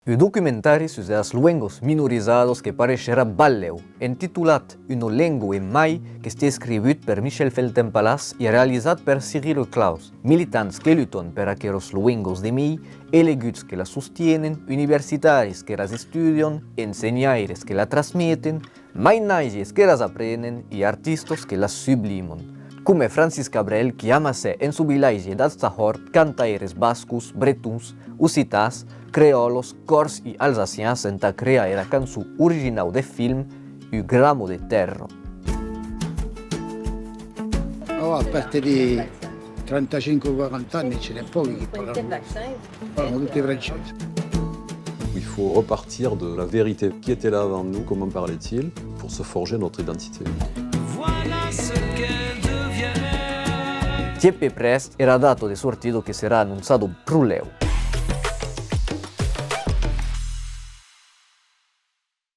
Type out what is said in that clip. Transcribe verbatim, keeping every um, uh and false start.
Un documentari sus las luengas minorizadas que pareisherà balèu, entitolat Una lenga e mai, qu'estèt escrivut per Michel Felten-Palas e realizat per Cyrille Clausse. Militants que lutan per aqueras luengas de mei, eleguts que las sostienen, universitaris que las estudian, ensenhaires que las transmeten, mainatges que las aprenen e artistas que las subliman, coma Francis Cabrel, qui amassèt en son vilatge d'Alzahort cantaires bascos, bretons, occitans, creòlas, còrs e alsacians entà crear era cançon originau deth film Un gramo de tèrra. Oh, a parte di trentacinc o quaranta anni ce n'è pochi che parlano. Parlano tutti francese. Il faut repartir de la vérité. Qui était là avant nous ? Comment parlait-il ? Pour se forger notre identité. Tiep e prèst, era data de sortida que serà anonçada pro lèu.